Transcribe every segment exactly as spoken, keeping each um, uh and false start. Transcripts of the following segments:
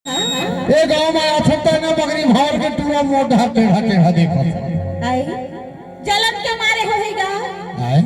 ए गांव में आथन त ना बगरी भांवर के टूरा मोर डहर टेढ़ा टेढ़ा देखत। आई। जलन के मारे होही गा। आय।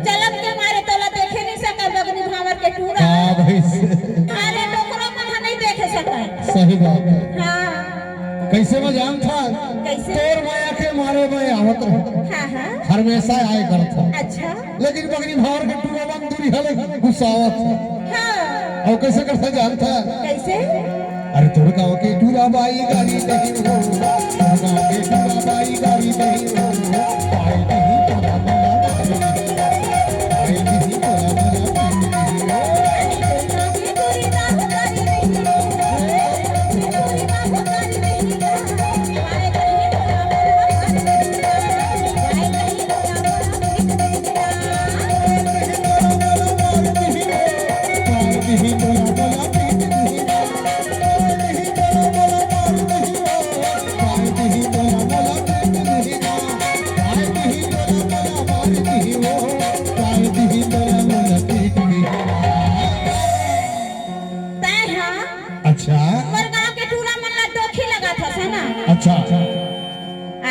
जलन के मारे तोला देखे नहीं सका बगरी भांवर के टूरा। का भई से? अरे डोकरा मन ह नहीं देखे सका। सही बात है। हाँ। कइसे मैं जानथंव? कइसे? तोर मया के मारे मैं आवत रहंव। हाँ, हाँ। हमेशा आए करथंव। अच्छा। लेकिन बगरी भांवर के टूरा मन दूरी हले गुस्सावत हे। हाँ। अउ कइसे करथे जानथस? कइसे? अरे तोर गाँव के टूरा बाई गारी देही हो, तोर गाँव के टूरा बाई गारी देही हो, बाई देही तोरा मोला बाई देही, बाई देही तोरा मोला बाई देही हो। तैं हा अच्छा। मोर गांव के टूरा मन ला दोखी लगाथस, है ना? अच्छा।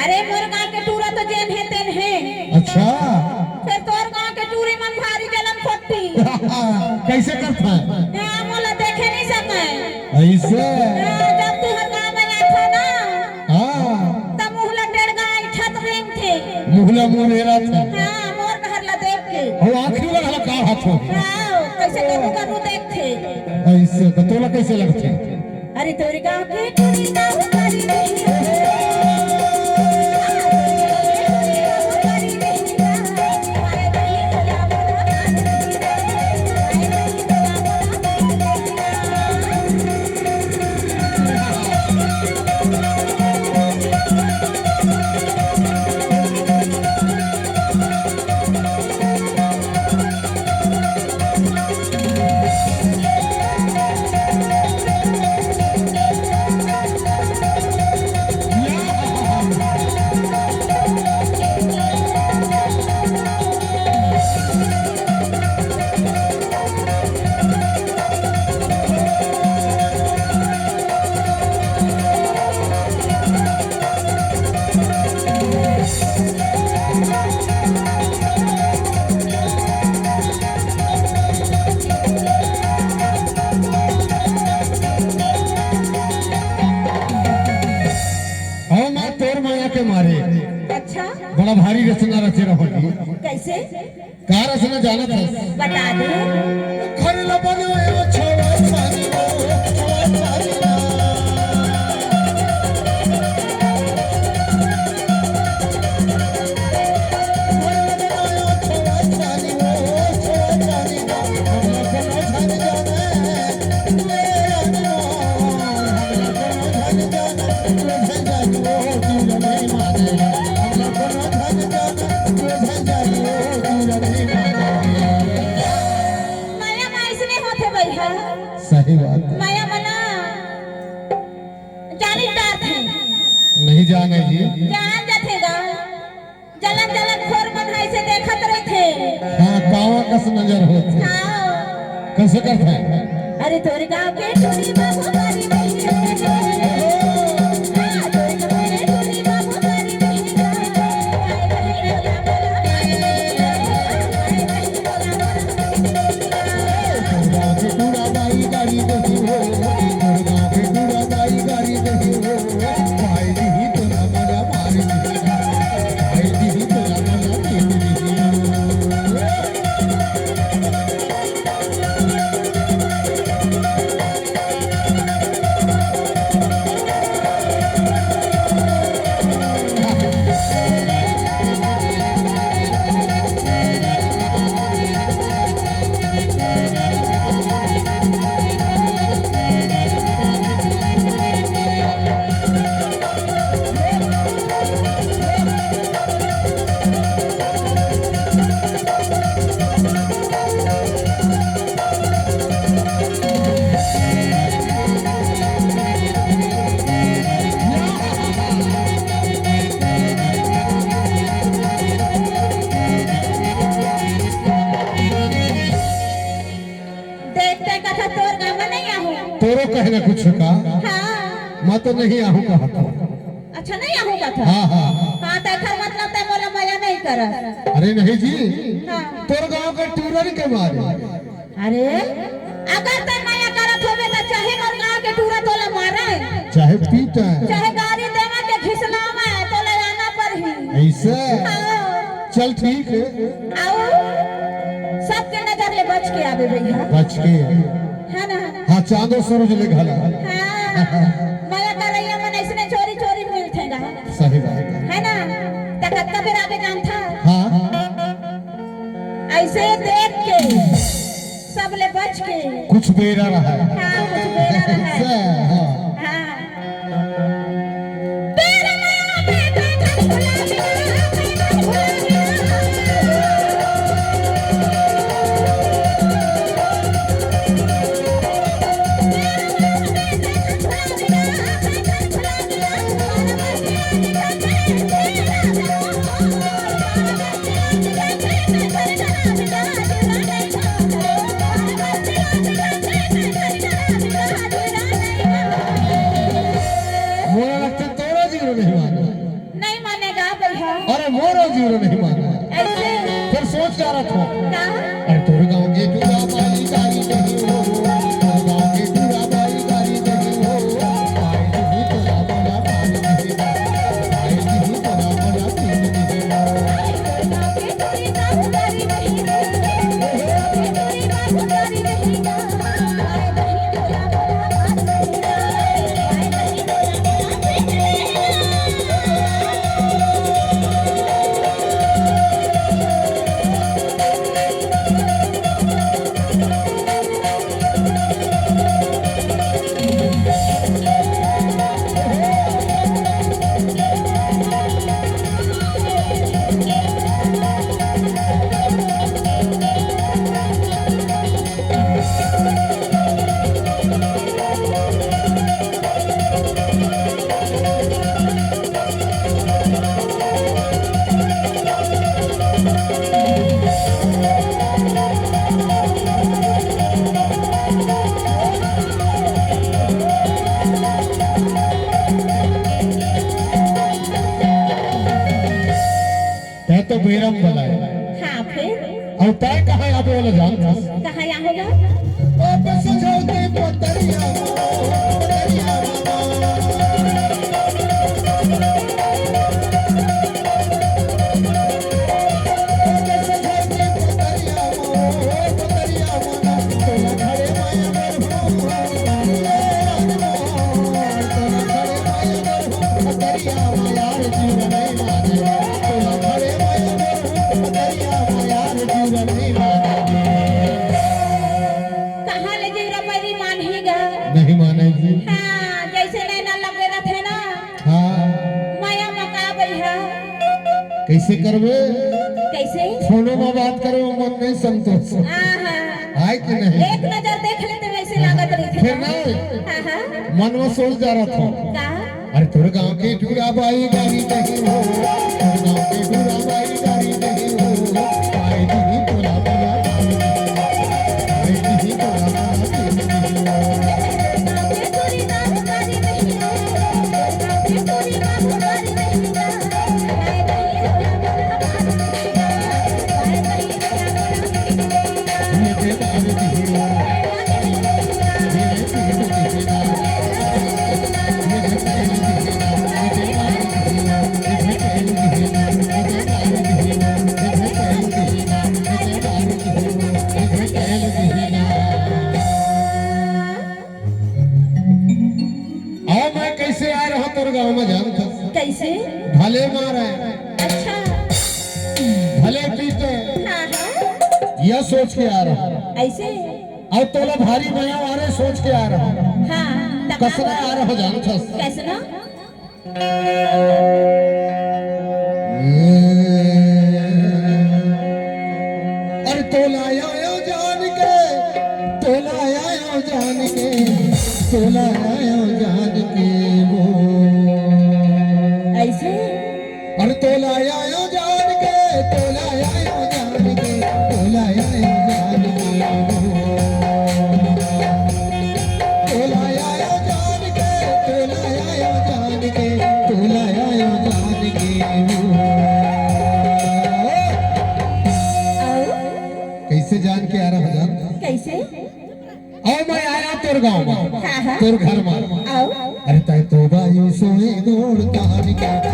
अरे मोर गांव के टूरा तो जेन हे तेन हे। अच्छा। फेर तोर गांव के टूरी मन भारी जलन खोटी। कइसे करथे? हाँ, मोला देखे नहीं सके। अइसे? हाँ, जब तू हर गांव में आथस ना, हाँ। तब मुहला डेढ़ गांव इठत रेंगथे। मुहला मुंह रेरा था। हाँ, मोर घर ला देख के। अउ आँखी वाला का हाथ हो? हाँ, कइसे करू करू देखथे। अइसे त तोला कइसे लगथे? अरे तोर गांव के टूरी ना उतारी नहीं। अउ मैं तोर मया के मारे अच्छा। बड़ा भारी रचना रचे रहूं। कइसे? का रचना जानत हस? बता दे। घर ला बनायो छवा छानी वो, छवा छानी ना। घर ला बनायो छवा छानी वो, छवा छानी ना। हम ला कोनो झन जाने, ले आने वो। हम ला कोनो झन जाने, ले झन जाने वो, तू ला नहीं माने। हम ला कोनो झन जाने, ले झन जाने वो, तू ला नहीं माने। मया म अइसने होथे भइया। सही बात है। मया म ना जानी डरथे। नहीं जाने जी। जान जाथे गा। जलन जलन खोर मन ह अइसे देखत रहिथे। हाँ, कावा कस नजर होथे। हाँ। कइसे करथे? अरे तोर गाँव के टूरी बाबू तारी नहीं है। हाँ, तोर गाँव के टूरी बाबू तारी नहीं है। मैं तो नहीं आहूं कहा था। अच्छा, नहीं आहूं कहा था? हाँ, हाँ। हाँ, त एकर मतलब तैं मोला मया नहीं करस। अरे नहीं जी, हाँ। तोर गांव के टूरा के मारे। अरे, अगर तैं मया करत होबे त चाहे मोर गांव के टूरा तोला मारे, चाहे पीटे, चाहे गारी देवे के घिसलावे, तोला आना परही। ऐसे? हाँ। चल ठीक हे। अउ सबके नजर ले बच के आबे भैया। बच के। हे ना? हाँ, चांद अउ सूरज ले घला। हाँ, मया करइया मन अइसने चोरी चोरी मिलथे गा। सही बात हे। हे ना? त कतका बेर आबे जानथा? हाँ। अइसे देख के सब ले बच के। कुछ बेरा रहय। हाँ, कुछ बेरा रहय। ऐसे, हाँ। हाँ। मोला लगथे तोरो जीरो नहीं माने। नहीं मानेगा भैया। अरे मोरो जीरो नहीं माने। ऐसे? फेर सोच डारत हों। का? अरे तोर गांव के टूरा बाई गारी नहीं हो, तोर गांव के टूरा बाई गारी नहीं हो, आए नहीं तोरा बोला बाई नहीं हो, आए नहीं तोरा बोला बाई नहीं हो। तैं तो बेरम बलाय। हाँ, फेर? अउ तैं कहाँ आबे ओला जानथस? कहाँ आहूं गा? ओ बस जाओ ते पतरिया, पतरिया। कहाँ ले जीरा पैरी मानही गा? नहीं माने जी। हाँ, जइसे नैना लगे रथे ना। हाँ। मया मका बइहा। कइसे करबे? कइसे? फोनो में बात करे, वो मन नहीं संतोष। हाँ, हाँ। आय कि नहीं? एक नजर देख लेते वइसे लागत रहिथे। फेर ना? हाँ, हाँ। मन में सोच डारत हों। का? अरे तोर गांव के टूरा बाई गारी नहीं हो, तोर गांव के टूरा बाई गारी नहीं हो, आए नहीं तोरा बोला बाई नहीं हो, आए नहीं तोरा बोला बाई नहीं हो। अउ मैं कइसे आय रहेंव तोर गांव में जानथस? कइसे? भले मारे। अच्छा। भले पीटे। हाँ, हाँ। यह सोच के आय रहेंव। अइसे? अउ तोला भारी मया वारे सोच के आय रहेंव। हाँ, त कइसने आय रहेंव जानथस? कइसने? अरे तोला आयो जान के, तोला आयो जान के, तोला आयो जान के वो। अइसे? अरे तोला आयो जान के, तोला आयो जान के, तोला आयो जान के वो। तोला आयो जान के, तोला कइसे जान के आ रहा जान? कइसे? अउ मैं आया तोर गांव में, हाँ, हाँ। तोर घर में। अउ? अरे तैं तो बाई सोए गोड़ तान के।